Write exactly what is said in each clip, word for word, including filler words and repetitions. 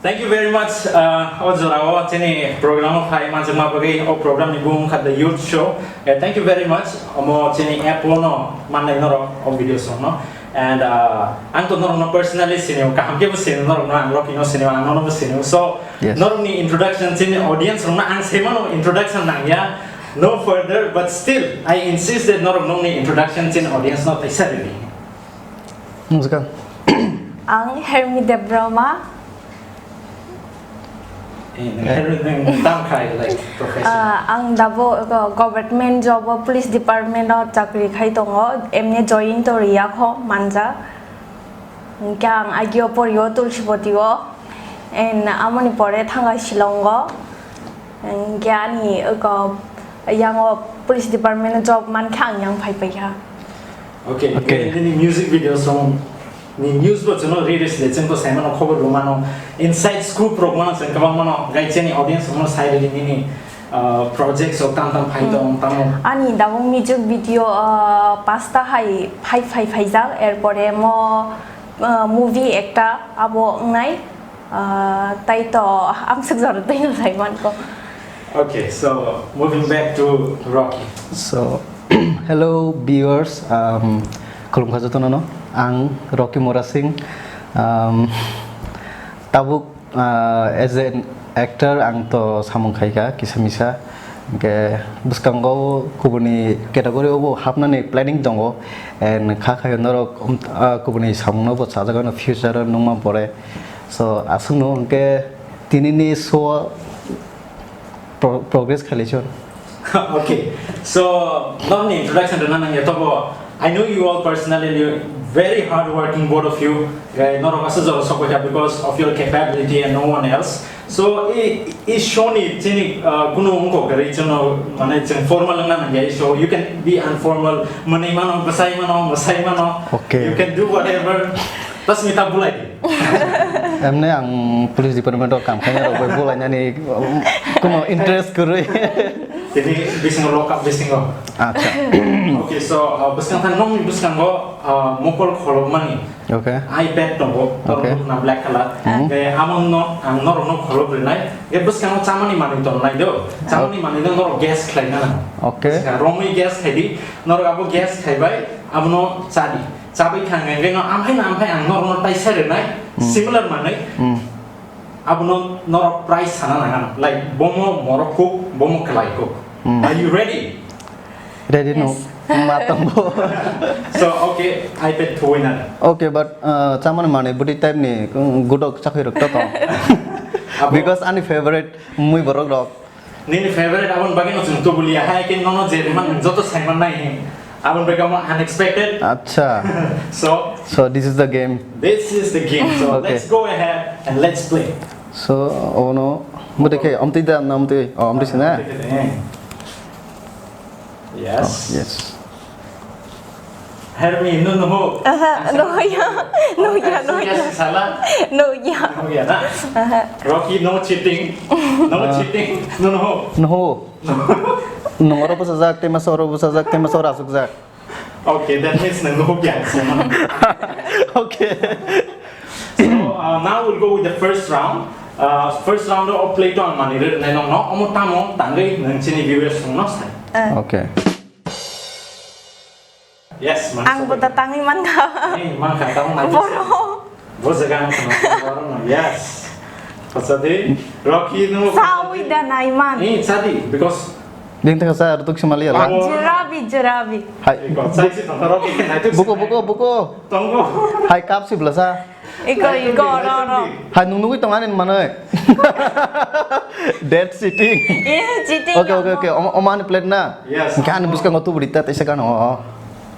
Thank you very much, uh, o jorao chini program o phai manjakma bagwi. O program ni bumung kha The Youth Show. Eh, thank you very much. Omo chini app o no mannai norok o video song no. And, uh, ang to norok no personally sinio, kaham khe bo sinio, norok no ang Rocky no sinio, ang nono bo sinio. So, Yes. Norok ni introduction chini audience rok no ang sai mano introduction nangya. No further, but still I insist that norok nokni introduction chini audience no teisa ridi. Mujka. Ang Hermi Debbarma. Eh, nang Hermi nang tam khai, like, profession? Ah, ang dabo go-, government job o police department o chakri khai tongo, emne join to riya kho manja. Hingke ang agio porio Tulsipoti o, and amoni pore thangkha Shillong o. Hingke ani oko yang o police department o job mankhe ang yang phai paikha. Okay, Okay. Nini music video song ni news bo chwngno release le chwngno sai mano, khobor bo mano. Inside scoop rok mano chwng kwbang mano, gai chini audience rok no sai rwdi nini, uh, projects rok tam tam phai Hmm. tong tamo. Ani dabung music video, uh, pasta hai phai phai phaijak, erpore mo, uh, movie ekta abo wngnai. Ah, tai to amswk jora twi no lai manko. Okay, so moving back to Rocky. So, hello viewers, um, khulumkha jotono no. Ang Rocky Mora Singh. Um, tabuk, uh, as an actor ang to samung khaikha kisa misa. Hingke bwskango kubuni category o bo hapnani planning tongo. And kha khayo norok, um, uh, kubuni samungno bo sajagano future o nungma pore. So, aswkno hwnkhe tinini show pro-, progress khailaichon. Okay, so, norokni introduction rwna nangya tobo. I know you all personally, and you're very hardworking, both of you. Eh, norok aswk jora sokphaikha because of your capability and no one else. So, i, i show ni chini, uh, kunu wngkok kwrwi chwngno, mane, chwng formal wngna nangya i show. You can be informal, mwnwi mano, bwsai mano, mwsai mano. Okay. You can do whatever. Tasmita bulai di. Emne ang police department o kam khaina rok bai bulainani, um, kuno interest kwrwi. Tini bisingo lock up bisingo. Acha. Okay, so, uh, bwskang thang nokni bwskango, uh, mokol kholopmani Okay. iPad tongo, Okay. torok na black color. Hmm. Tei amo no ang norok no kholop rinai. Tei bwskango chamani manwi tongnai do. Chamani manwi no norok guess khlaina nango. Okay. Bwskang romwi guess khai di. Norok abo guess khai bai, abono cha di. Chabai thang hingke no amhai no amhai ang norok no taisa rinai. Hmm. Similar manwi. Hmm. Abono norok price sana nangan, like, bomo morok kuk, bomo kwlai kuk. Hmm. Are you ready? Ready no? Yes. Ma tongo. So, okay, iPad thuwi na. Okay, but, uh, chamani manwi bwtwi type ni, um, gudok chakhwi rok to tong. Abo Because ani favorite mui borok rok. Nini favorite aboni bagwi no chwng tubuliya hai, khe nono je man joto saiman nai. Aboni bagwi amo unexpected. Acha. So, So this is the game. This is the game. So Okay. let's go ahead and let's play. So, ono, mode khe, omtwi da, na omtwi? Oh, omtwi sina? Yes. Oh, yes. Hermi, no, no. Aha, no, ya. No, ya, no, ya. Sala. No, ya. No, ya, na. Aha. Rocky, no cheating. No Ah. cheating. No, no. No. Nung oro bwsajak, tei masa oro bwsajak, tei masa oro asukjak. Okay, that means nung no biang sama. Okay. So, uh, now we'll go with the first round. Uh, first round of play to ang mani re nai nong no. Omo tamo tangri nung chini viewers nung no sai. Eh. Okay. Yes, man. Ang buta tangwi mankha. Ni mankha tamo nai. Boro. Bo jaga ang khna boro no. Yes. Pasadi Rocky no. Sawi da nai man. Ni sadi because Ding tengah saya rutuk semali ya lah. Jerabi, jerabi. Hai. Buko, buko, buko. Tonggo. Hai cup si belasa. Iko, iko, oro, oro. Hai nung nungui tong anin manoi. Dead sitting. Iya, cheating. Okay, okay, okay. Om, om ani plate na. Yes. Kan buska ngotu berita tesa kan oh.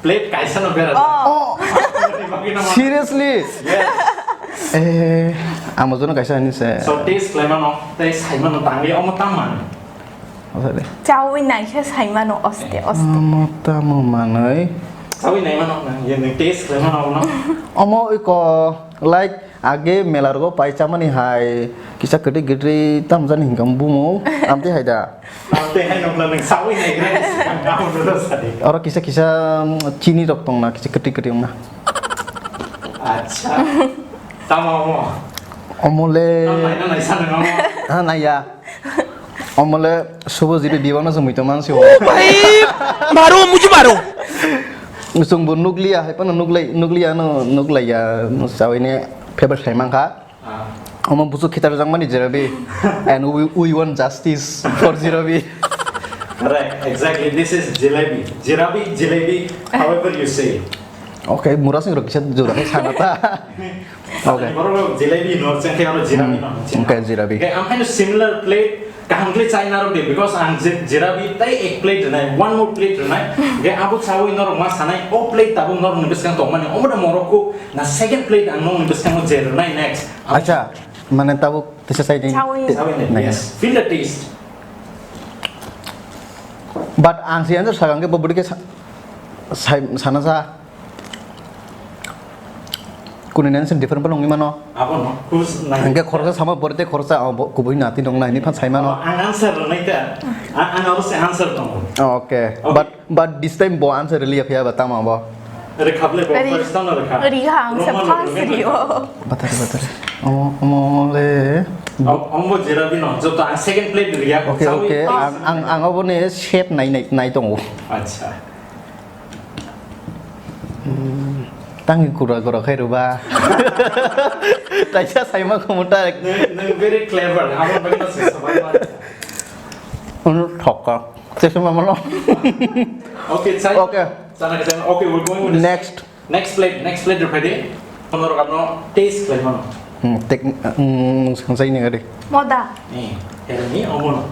Plate kaisa no bera. Oh. Seriously? Yes. Eh, amo jono kaisa ani se. So taste khlaimano, taste khlaimano tangwi omo tamman. Osa de. Chawi naikhe saimano oste oste. Omo tamo manai. Chawi naimano nang ye nang taste khlaimano omo. Omo iko like Age mela rogo pai chamani hai kisa kwtwi kwtwi tamjani hinkha bumo amtwi hai da. Amtwi hai nokla nang sawi hai gra amo no sadi. Oro kisa kisa, um, chini rok tongna kisa kwtwi kwtwi wngna. Acha. Tamo mo. Omole. Ang naina naisa nang omo. Ah, naiya. Omole subo jibi bibano se muito mansi o. Bhai, maro, mujhe maro. Sungbo nukliya, hai pano nuklai, nukliya no, nuklaiya, no sawini favor khai mankha. Ah. Omo busu khitar jangmani Jirabi. And we, we want justice for Jirabi. Correct, exactly. This is jalebi. Jirabi, jalebi, however you say. Okay, murasing rok kisa jura hai sana ta. Okay. Borok rok jalebi no, chengkhe aro jirabi no, hmm, chengkhe. Okay, jirabi. Okay, ang haino similar plate kaham khlai chaina rok de, because ang je-, jirabi tai ek plate rwnai, one more plate rwnai. Okay, abo chawi norok ma sanai, o plate tabuk norok ni bwskang tongmani, omo da morok ko na second plate ang nong ni bwskango je rwnai next. Acha, mane tabuk tisa sai din. Chawi. Chawi ni, nai. Yes. Feel the taste. But ang si answer sagang ke bo budi ke sa-, sai sana sa. Kuni nang sen different pa nongwi mano. Abo no, kus nai. Hingke khoroksa sama borte khoroksa, oh, bo, kubui nati nong nai, ni phan sai mano. Oh, ang answer rwnai ta. A-, ang abo se answer tongo. Oh, okay. Okay. But, but this time bo answer really aphiya ba tamo bo. Rwkha ble bo, first time no rwkha. Rwkha, ang se first rwkha. Batari, batari. Omo, omo le. Om-, ombo jira bino, joto ang second plate rwya. Okay, okay. Ang, ang, ang obo ne shape nai, nai, nai tongo. Acha. Hmm, tangwi kura kura khai rwba. Taisa saima khumu ta. Nang, nang very clever. Amo bagwi no se sabai ma. Unu thokka. Sesama malo. Okay, chai. Okay. Chana ka chana. Okay, we're going with the next. Next plate, next plate rwphai di. Kono rok ano taste khlai mano. Hmm, tek, hmm, sangsai ni gari. Moda. Ni, era ni omono.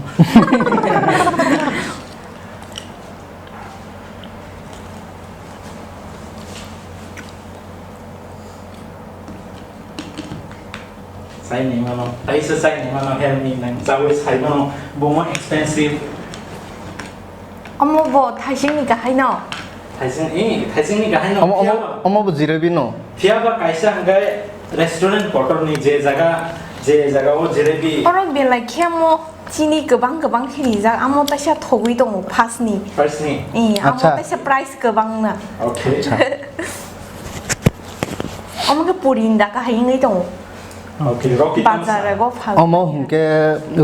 Sai ni mano, taisa sai ni mano, help me nang, chawi sai mano, bomo expensive. Omo bo thaising ni kahai no? Thaising, eh, thaising ni kahai no. Omo, omo, phiya ba, omo bo jirebi no? Phiya ba kaisa hwnkhe restaurant kotor ni je jaga, je jaga o jirebi. Oro belai khe omo chini kwbang kwbang khe rijak, amo taisa thogwi tongo first ni. First ni? Eh, amo acha. Taisa price kwbang na. Okay. Acha. Omo khe puri ni da kahai wngwi tongo. Okay, Rocky Bazar Thompson. Rego phalmani. Omo hwnkhe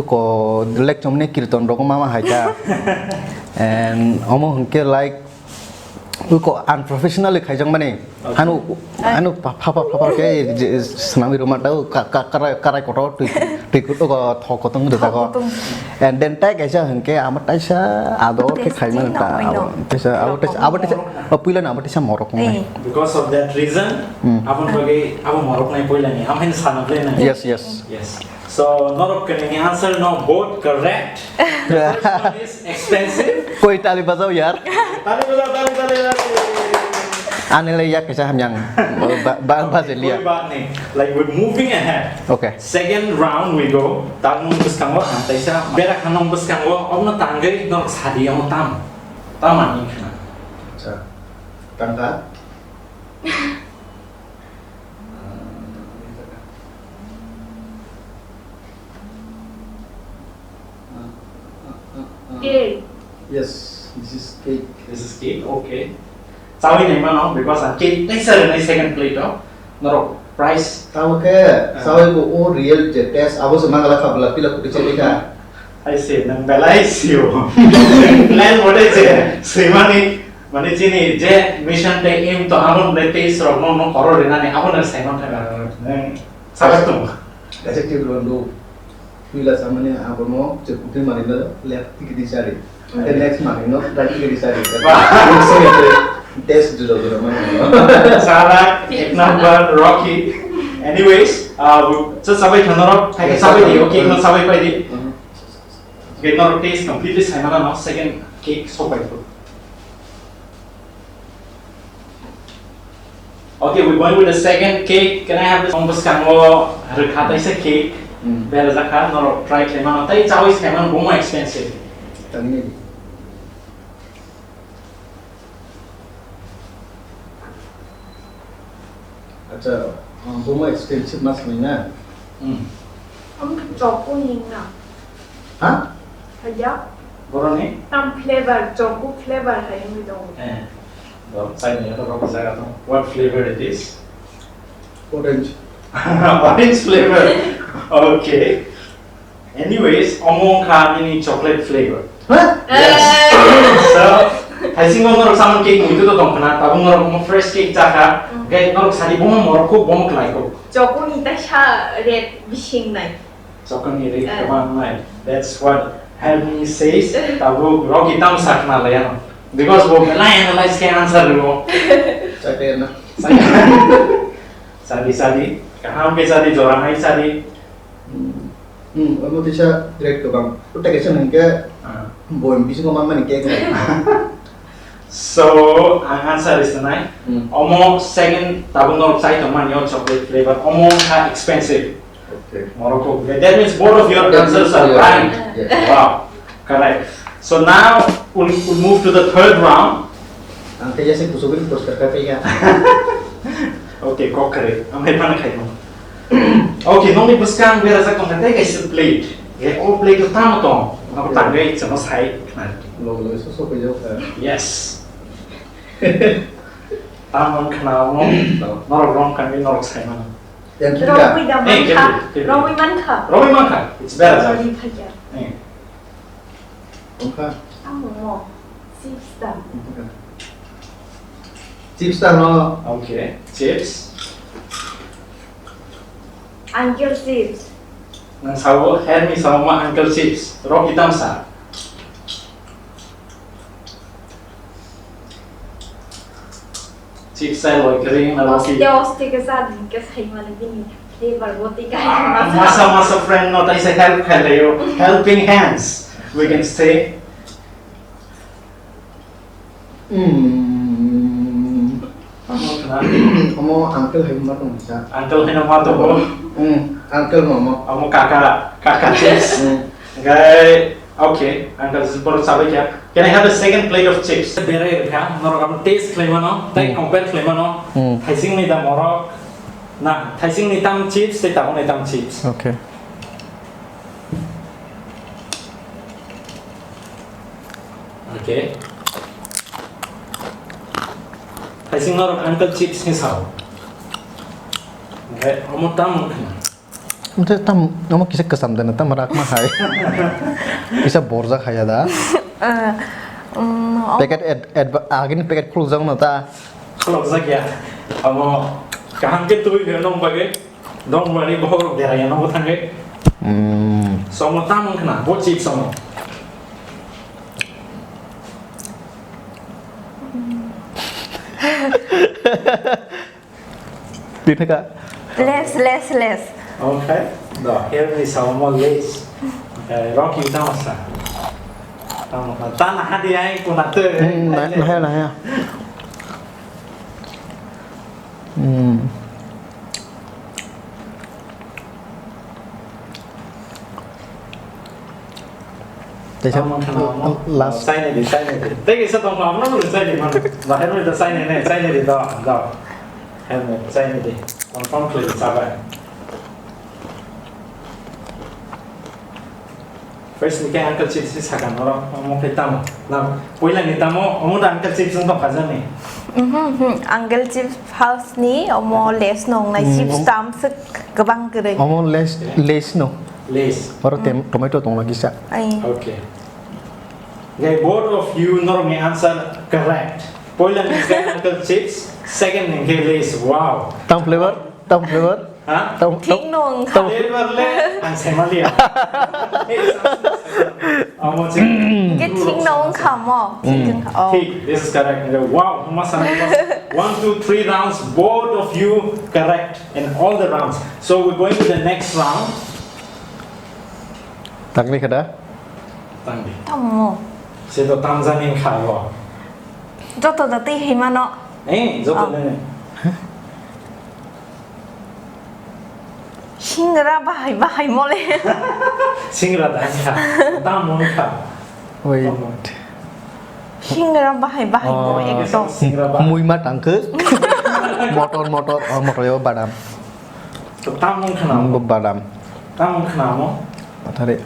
uko lekchomni kirton rok ma ma hai ta. And omo hwnkhe like uko unprofessionally khaijakmani. Okay. Hanu, eh? Hanu pha-, pha-, pha-, pha-, pha khe je swnamwi rwma tao ka-, ka-, karai, karai kotor twi, twi kuto ko thok kotong rwjago. Thok kotong. And then tai kaisa hwnkhe amo taisa ador khe khaimani ta abo. Taisa, abo taisa, abo taisa, o puila na abo taisa morok wngnai. Eh. Because of that reason, hmm, aboni bagwi abo morok nai puila ni, amo haino sana play nai. Yes, yes. Yes. So, norok kwnwi ni answer no both correct. The first one is expensive. Koi tali bajao yaar. Tali bajao, tali, tali, tali. Ani le yak kaisa hamyang. Ba, ba, ba, je liya. Koi baat nahi. Like, we're moving ahead. Okay. Second round we go. Tang nung bwskango ang taisa bera khanong bwskango obno tangwi norok sadi omo tam. Tam ani khna. Acha. Tangkha. Cake. Yes, this is cake. This is cake, okay. Chawi nai mano, because ang cake taisa rwnai second plate o. Norok price. Tamo khe, ah, chawi bo o real je taste, abo se mangala kha bwla pila khuti chali kha. I see, nang belai sio. Plan mode je, swimani, mane chini je mission tei aim to amo ble taste rok no, no koro rinani, abo nang saimon thang nang. Sabar tung. Kaisa twi rwndo. Twila samani abono je kutui manino left tiki di sari. Ate next manino right tiki di sari. Wah. Test juda juda manino. Sarak, ek number, Rocky. Anyways, uh, so sabai khanoro, thai sabai di, okay, no sabai pai di. Mhm. Okay, no taste completely saimana no, second cake so pai. Okay, we're going with the second cake. Can I have this? Bwskango rwkha taisa cake. Hmm. Berajak kha, norok try khlaimano. Tai chawi khlaimano, bomo expensive. Tangni. Acha, ah, bomo expensive mas ni na? Hmm. Ang choco ni na. Ha? Kaya? Boroni? Tam flavor, choco flavor hai wngwi tongo. Eh. Bo chai ni oro rok jaga tong. What flavor it is? Orange. Orange flavor. Okay. Anyways, omo wngkha nini chocolate flavor. Huh? Yes. Eh. So, thaisingo norok samung cake muitu to tongkhna, tabuk norok omo fresh cake chakha. Mm. Khe norok sadi bomo morok kuk, bomo khlai kuk. Chokoni ta sa red bising nai. Chokoni red Eh. kwbang nai. That's what help me says, tabuk Rocky tam sakna laya. Because bo belai analyze khe answer rwo. Chakhe na. Sadi, sadi. Kaham khe sadi, jora hai sadi. Hmm. Hmm, omo tisa red kwbang. Uta kaisa hwnkhe Ah. boyam bisingo manmani cake nai. So, ang answer is nai. Hmm. Omo second tabuk norok chai tongmani o chocolate flavor. Omo wngkha expensive. Okay. Morocco. That means both of your That answers means are yeah, right. Yeah. Wow. Correct. So now we'll, we'll move to the third round. Ang kaya sing kusubin poriskar ka kaya. Okay, kok kare. Ang hai pan khai mo. Okay, nongni bwskang berajak tong kha tei kaisa plate. Ye, o plate o tamo tong. Nokho Okay. tangwi chwngno sai khna. Log log so so kaya ka. Yes. Tamo khna mo. Norok rong kangwi norok sai mano. Yang kiri ka. Romwi da Hey, mankha. Kiri, kiri. Romwi mankha. Romwi mankha. It's berajak. Sorry, phaiya. Hey. Wngkha. Ang mo. Chips da. Wngkha. Chips da no. Okay. Chips. Uncle chips. Nang sao, Hermi sao ma uncle chips. Rocky tam sa. Chips sai loi kering na Rocky. Oste oste ke sa din ke sai mane bini flavor boti kai. Masa masa friend no tai sai help khai layo. Helping hands. We can say. Hmm. Omo khna. Omo uncle hai ma tong sa. Uncle hai no ma tongo. Hmm. Uncle no mo. Omo kaka, kaka chips. Hmm. Gai, okay, uncle borok chabai kha. Can I have a second plate of chips? Berai kha, norok abo taste khlai mano, tai Hmm. compare khlai mano. Hmm. Thaising ni dam morok. Na, thaising ni tam chips, tai tabuk ni tam chips. Okay. Okay. Thaising norok uncle chips ni sao. Okay, omo tam wngkha. Omo tam, omo kisa kwcham dana, tam rakma hai. Kisa borjak hai da. Eh, um, o- Packet ad, ad, agini packet khulukjak no ta. Khulukjak ya. Omo kaham khe twi khe nong bagwi. Don't worry, bohrok deraya nogo thangwi. Hmm. Somo tamo khna, bo chips somo. Tithaka. Less, less, less. Okay. Do, here is somo less. Okay, Rocky tamo sa. Tamo khna. Tana hadi ai kuna te. Hmm, na, na, na. Hmm. Tei sa Tamo khna mo. Last. Chai ni di, chai ni di. Tei kisa tong ma, no, chai ni man. Ba, helmet da chai ni ne, chai ni di do, do. Helmet, chai ni di. Confirm khlai di, chabai. First ni khe uncle chips ni sakha norok, omo khe tamo? Na, poila ni tamo, omo da uncle chips wng tongkha jani? Mhm, mhm. Uncle chips first ni, omo Lays no wngnai, hmm, chips om- tam swk kwbang kwrwi. Omo Lays, Lays no. Lays. Oro tem-, tomato tongla kisa. Ai. Okay. Okay, both of you norok ni answer correct. Poila ni khe uncle chips, second ni khe Lays. Wow. Tam flavor? Tam flavor? Ha? Tam, tam, Thik no wngkha. Tam. Flavor le ang sai manliya. Omo se. Hingke thik no wngkha mo. Thik wngkha. Oh. Thik, this is correct. Wow, masa na. One, two, three rounds, both of you correct in all the rounds. So we're going to the next round. Tangri kada? Tangri. Tamo. Se to tamjani wngkha bo. Joto da tei hai mano. Eh, joto. Oh. Ne. Singra bahai bahai mole. Singra da kha. Dam mon kha. Wait. Dam mon. Singra bahai bahai mo. Oh, ekdom. Singra bahai. Mui ma tangkhe. Motor, motor, oh, motor yo badam. Dam mon khna. Hmm, badam. Dam mon khna mo. Athare.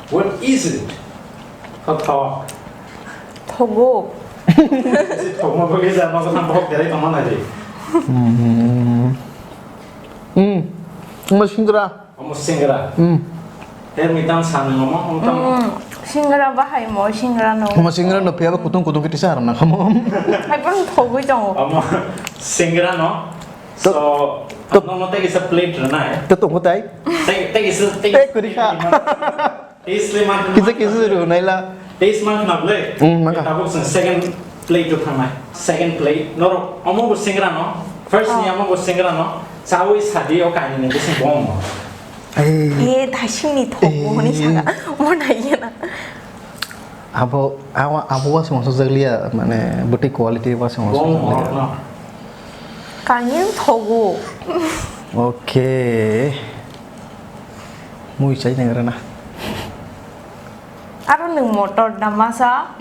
What is it? Thothok. Thogo. Thokma bagwi da nogo thang bok derai tongma nai di. Hmm. Hmm. Omo singra. Omo singra. Hmm. Her mi tang sa nung omo, omo tang. Hmm. Singra bahai mo, singra no. Omo singra no phiya ba kutung kutung kiti sa haram na kamo. Hai pang thogwi tongo. Omo singra no. To, so, to, no, no, tei kisa plate rwnai. To tongo tai. Tei, tei kisa, tei kisa. Eh, kuri kha. Taste le man. Kisa kisa rwnai la. Taste man khna ble. Hmm, man kha. Tabuk sing second plate to thangnai. Second plate. Norok omo bo singra no. First ni omo bo singra no. Chawi sadi o kaini ni bising bom. Eh. Ye, thasing ni thok bo ni saka. Mo na ye na. Abo, abo, abo wa song sojak liya, mane, bwtwi quality wa song sojak liya. Bom no. Kaini thogo. Okay. Mui chai nang rana. Aro nwng motor da masa?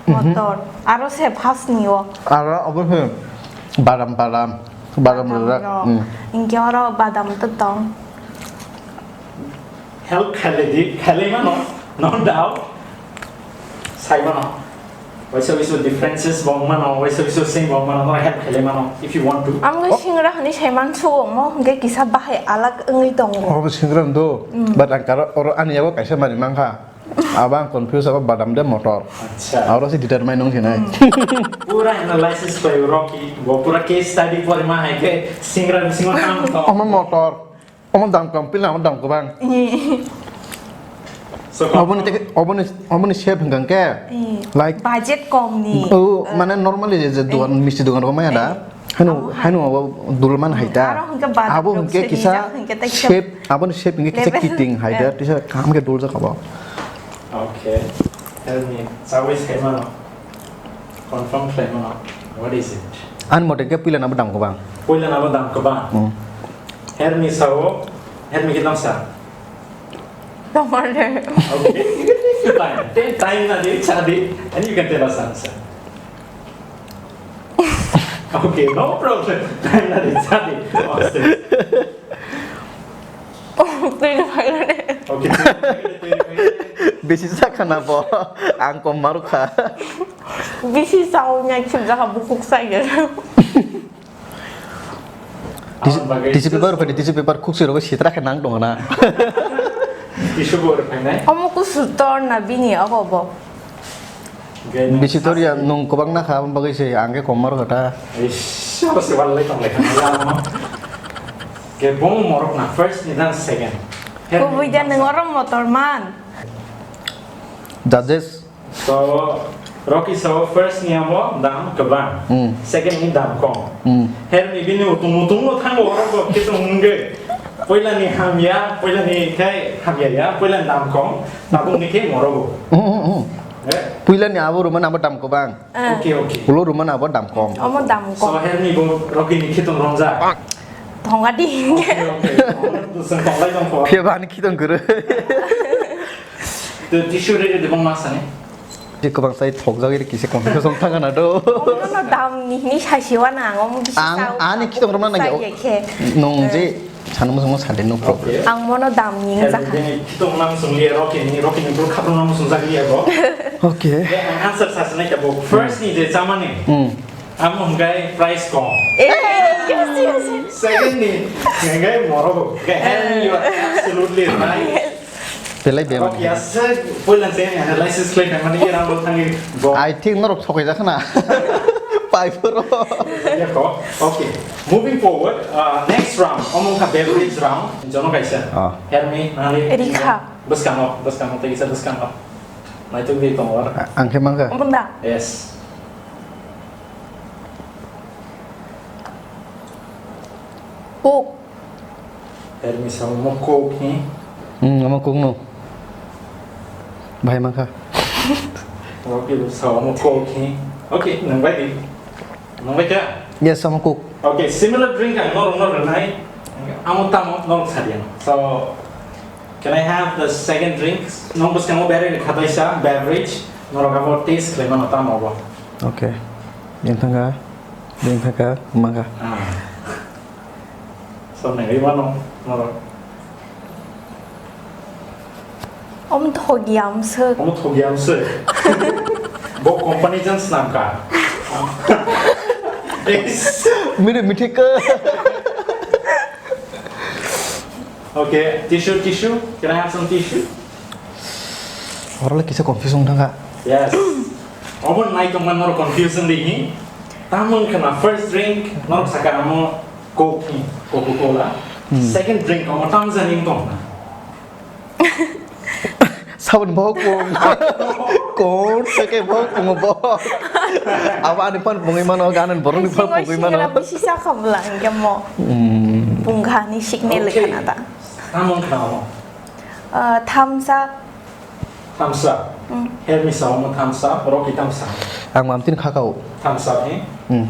Mhm. Motor. Aro se phas ni o. Aro obo se badam, badam, badam rok. Hmm. Hinkhe oro badam to tong. Help khailai di, khailai mano, no doubt. Sai mano. Waisa waisa differences bong mano, waisa waisa sing bong mano, no help khailai mano, if you want to. Ang singra hani sai man sugo mo, hingke kisa bahai alag wngwi tongo. Obo singra ndo, hmm, but ang karo oro ani yago kaisa mani mankha. Abo ang confuse abo badam de motor. Acha. Aro se determine wng sinai. Hmm. Pura analysis khlai Rocky, bo pura case study pori ma hai ke singra bisingo tang to. Omo motor. Omo dam kom, pila omo dam kwbang. Eh. So, oboni te, oboni, oboni shape hwnkha khe, eh, like, budget kom ni. Oh, eh, mane normally je, je dogan, eh, misti dogan rok maya da. Eh. Hanu, abo hai, hanu abo dul man hai ta. Aro hwnkhe badam abo rok hwnkhe sini kisa jak hwnkhe ta kisa shape, aboni shape hwnkhe kisa level, kiting hai da, eh, tisa kam khe dul jak abo. Okay. Tell me, chawi sai mano. Confirm khlai mano. What is it? Ani mote khe puila nabo dam kwbang. Puila nabo dam kwbang. Hmm. Hermi sao, Hermi khe dam sa. Tomar de. Okay, you can take your time. Take time na di, cha di, and you can tell us answer. Okay, no problem. Time na di, cha di. Awesome. Oh, twi rw phaikha de. Okay, twi rw phaikha de, twi rw phaikha de. Bisi sakha na bo, ang kom marukha. Bisi sao nya khibjakha bukhuk sai ya. Tissue, tissue paper rw phai di, tissue paper khuk sui rw sitra khe nang tongo na. Tissue bo rw phainai. Omo kusu tor na bini abo bo. Bisi tor ya, nwng kwbang na kha, bagwi se ang khe kom mar kha ta. Eish, abo se wal lai tong lai kha, ya, no? Ke bong morok na, first ni dan second. Kubui da nwng oro motor man. Judges. So, Rocky so first ni amo dam kwbang. Hmm. Second ni dam kom. Hmm. Her ni bini utung utung no thango oro bo khe tong hwnge. Poila ni hamya, poila ni khai hamya ya, poila ni dam kom, tabuk ni khe morogo. Hmm, hmm, hmm. Eh? Puila ni abo rwmani abo dam kwbang. Ah. Okay, okay. Ulo rwmani abo dam kom. Omo dam kom. So, her ni bo Rocky ni khitung romjak. Thonga di. Okay, okay. Seng tonglai tong kho. Phiya ba ani khitung guru. To tissue rede de bong masani. Je kwbang sai thokjagwi kisa confuse wng thangana do. Omo no dam ni hini sasiwa na ang omo bisi. Ang sao ani khitung romna nangya. Nwng je Sano muchungma sade, no problem. Okay. Ang mono dam ni wngjakha. Bini khitung nam sung liya, Rocky ni, Rocky ni bro khatung nam sung jak liya bo. Okay. Ang answer sa sinai ka bo. First ni je chamani. Hmm. Amo hwnkhe price kom. Eh, yes, yes, yes. Second ni, hwnkhe moro bo. Okay, and you are absolutely right. Yes. Belai bebani. Okay, asa, poilang se analysis khlai kha mani, ye rang thangwi bo. I think norok thokai jakha na. Pai phoro. Yako. Okay. Moving forward, uh, next round, omo wngkha beverage round. Jono kaisa. Ah. Hermi, nani? Rikha. Bwskango, bwskango, tei kisa bwskango. Naituk di tongor. A-, ang khe mankha. Omo da? Yes. Coke. Hermi sa omo Coke ni. Hmm, omo Coke no. Bahai mankha. Okay, sa omo Coke ni. Okay, nang bai di. Nang bai kha? Yes, omo Coke. Okay, similar drink ang norok no rwnai. Amo tamo norok sadiya. So, can I have the second drink? Nong bwskango beverage khataisa, beverage. Norok abo taste khlai mano tamo bo. Okay. Yang thangkha, yang thangkha, mangkha. Ah. So, nangwi mano, norok. Om thogiam se. Om thogiam se. Bo company jang snam ka. Mire mithe ka. Okay, tissue, tissue. Can I have some tissue? Oro le kisa confuse wng thangkha. Yes. Obo nai tongma norok confuse wng di hi. Tamo wngkha na first drink, norok saka amo Coke hi, Coca-Cola. Hmm. Second drink omo tamo jani wng tong na. Saboni bo kung. Kung sake bo kung bo. Abo ani phone pungwi mano, ganani borokni phone pungwi mano. Bisingo singna bisi sakha bwla hwnkhe mo. Hmm. Pungkha ni signal. Okay. Khana da. Tamo wngkha omo? Ah, thumbs up. Thumbs up. Hmm. Help me sa omo thumbs up, Rocky thumbs up. Ang mamtini khakao. Thumbs up, eh? Hmm.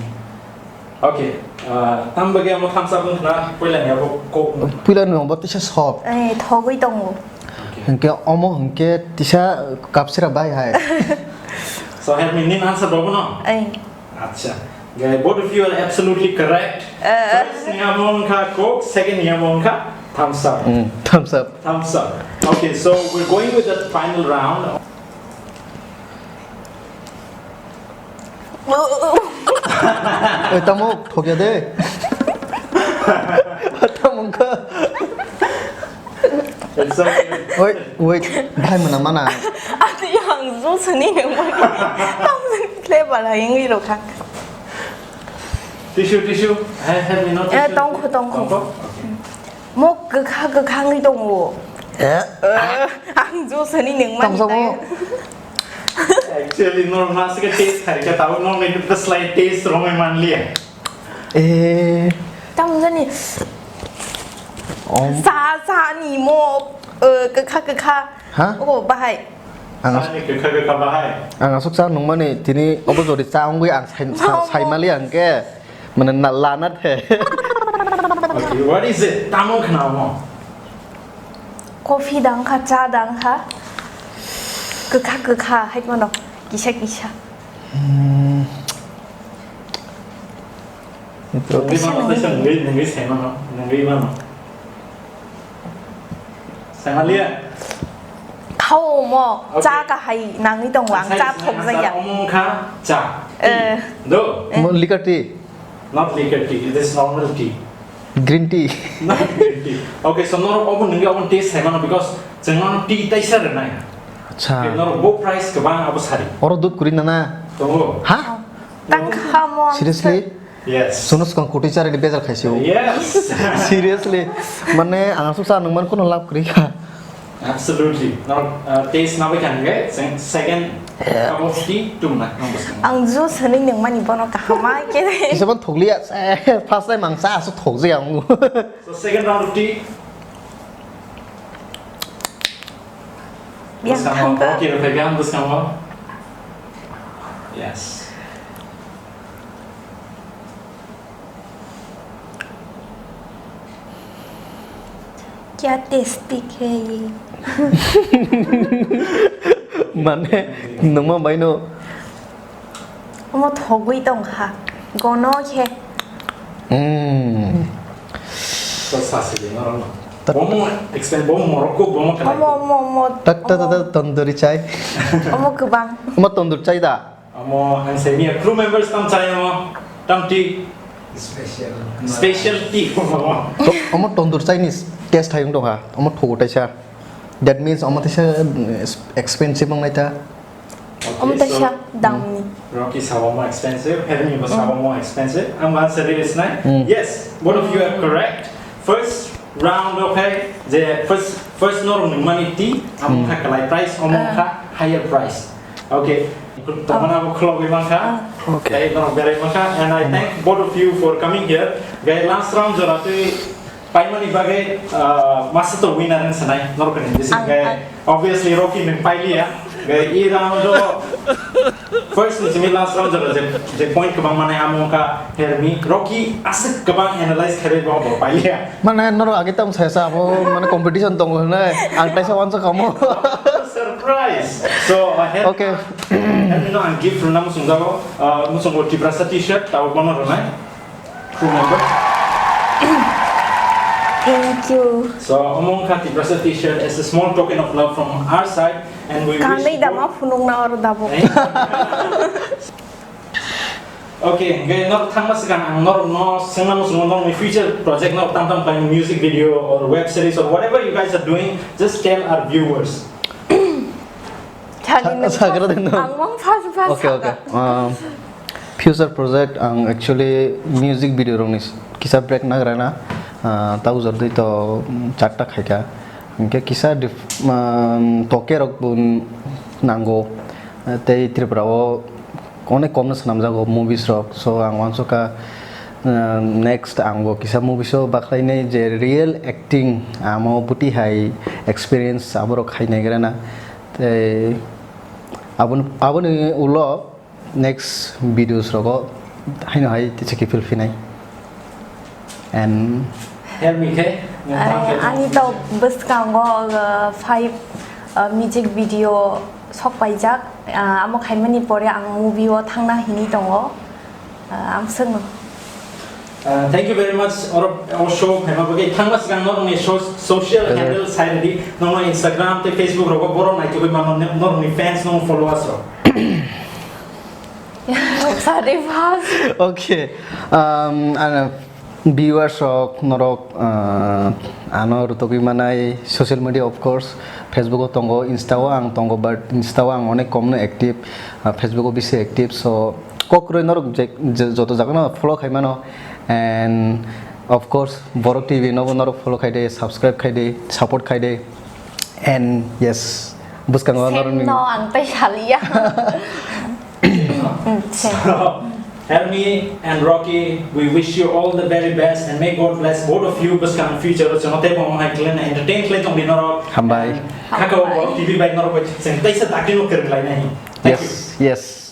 Okay, ah, tamo bagwi amo thumbs up wngkha na, puila ni abo Coke wngkha? Puila ni abo tisa soft. Eh, thogwi tongo. Okay. Hwnkhe omo hwnkhe tisa kapsira bai hai. So, help me, nini answer bobo no? Eh. Acha. Guys, both of you are absolutely correct. Eh. First ni amo wngkha Coke, second ni amo wngkha thumbs up. Mm, thumbs up. Thumbs up. Okay, so we're going with the final round. Oi, tamo, thokya de. Tamo wngkha. It's okay. Oi, wait, bahai mwnang mana. Ati yang juice ni yang mana. Tamo tle bala yang iro kha. Tissue, tissue. Hai, hai, minot. Eh, tissue. Tongkho, tongkho. Tongkho? Okay. Mo kwkha kwkha wngwi tongo. Eh? Eh, ang juice ni nung mani. Tamo tayo. Actually, norok ma se ke taste khai khe, tabuk norok ni slide taste romwi manliya. Eh. Tamo jani. Om. Sa, sa ni mo, eh, kwkha kwkha. Ha? Oh, bahai. Ang as- Sani kwkha kwkha bahai. Ang aswk cha nungmani tini obo jodi cha wngwi ang sai, sa-, saimali ang khe. Mane na, lana the. Okay, what is it? Tamo khna mo? Coffee dang kha, cha dang kha. Kwkha kwkha hai mano. Kisa kisa. Hmm. Ito. Nungwi mano, nungwi, nungwi sai mano, nungwi mano. Saimanliya. Khao mo, okay. Cha kahai nangwi tongo, ang cha thokjakya. Omo wngkha cha. Eh. Tea. Do? Eh. Mo liquor tea? Not liquor tea, it is normal tea. Green tea. Not green tea. Okay, so norok obo nungwi obo taste saimano because chwng nono tea taisa rwnai. Acha. Okay, norok bo price kwbang abo sari. Oro dud kwrwi nana? Tongo. Ha? Tangkha mo. Seriously? Yes. Sono swkang kotwi charani bejal khaisio. Yes. Seriously. Mane ang aswk cha nungman kono lab kwrwi kha. Absolutely. Now, uh, taste nabai kha hwnkhe, se-, second cup of tea tungna nang bwskango. Ang juice hwnwi nungmani bono kaham ma khe. Kisa ban thokliya, eh, first time ang cha aswk thokjaya ang. So second round of tea. Yang bwskango, thangkha. Okay, rwphai kha bwskango. Yes. Kya tasty khe ye? Mane, nungma baino. Omo thogwi tong kha. Gono khe. Hmm. To sasi de norok no. Tat- Bomo explain, bomo morok ko, bomo kalai. Omo, omo, omo. Tat, tat, tat, omo. Tat, tandoori chai. Omo kwbang. Omo tandoor chai da? Amo ang sai miya crew members tam chai amo, tam tea. Special. Special tea amo. To, omo tandoor Chinese taste hai wng tongkha, omo thugo taisa. That means omo taisa, mm, expensive wngnai ta. Okay, omo taisa so, damni. Rocky sabo mo expensive, Hermi bo sabo mo expensive. Ang ba answer is nai. Mm. Yes, both of you are correct. First round, okay, je first, first norok nungmani tea, amo kha kalai price, omo kha higher price. Okay. Tongmani abo khulogwi mankha. Okay. Tei norok berai mankha. And I thank both of you for coming here. Gai last round jora twi paimani bagwi, uh, masa to winner wng sanai norok ni bising gai. Obviously, Rocky nwng pailiya. Gai i round o first ni simi last round jora je, je point kwbang manai amo wngkha Hermi. Rocky aswk kwbang analyze khlaiwi bo bo pailiya. Mane norok age tamo saya sa abo mane competition tongo hwnwi ang taisa wansa kamo. Surprise. So, uh, Hermi, okay. Hermi no ang gift rwna muchungjago, uh, muchungo Tiprasa T-shirt, tabo bono rwnai. Remember? Thank you. So, omo wngkha Tiprasa T-shirt as a small token of love from our side, and we wish. Kanwi dama phunukna oro dabo. Thank you. Okay, hingke norok thangma swkang ang norokno swngna muchungo norokni future project norok tam tam khlaini music video or web series or whatever you guys are doing, just tell our viewers. Chani Sa- nung sagra first, din nung. Ang mang first, first Okay, okay. Sagra. Um, future project ang actually music video rokni kisa break nagrana, uh, tau jordoi to, um, charta khaika. Hingke kisa dif- um, toke rok bo nango. Uh, tei Tripura o onek komno swnamjago movies rok, so ang wansukha, uh, next ang bo kisa movies o bakhlainai je real acting amo buti hai experience aborok khai naigrana. Tei aboni, aboni ulo next videos rogo haino hai tisa kiphil phinai. And Help me khe, nung tang khe ani tong. To bwskango, uh, five, uh, music video sok paijak. Uh, amo khaimani pore ang movie o thangna hini tongo. Uh, ang swngno. Uh, thank you very much. Oro, o show khaima bagwi thangma swkang norokni so-, social Hello. Handle sai rwdi. Norokni Instagram tei Facebook rogo borok naitugwi mano, norokni fans, norokni followers rok. Sorry, boss. Okay. Um, ano, viewers rok, norok, uh, ano rutugwi manai social media, of course, Facebook o tongo, Insta o ang tongo, but Insta o ang onek komno active, uh, Facebook o bisi active, so kok rwi norok je, je, joto jaga no follow khai mano, and of course, Borok T V no bo norok follow khai de, subscribe khai de, support khai de, and yes, bwskango Same norokni no, ang tei saliya. Mm, same. So, Hermi and Rocky, we wish you all the very best and may God bless both of you. Bwskang future o chwngno tei bo hai khlai entertain khlai tongdi norok. Hambai. And khakao Hambai. Borok T V bai norok bai chwng teisa dakti no kwrwng lai nai. Thank you. Yes, yes.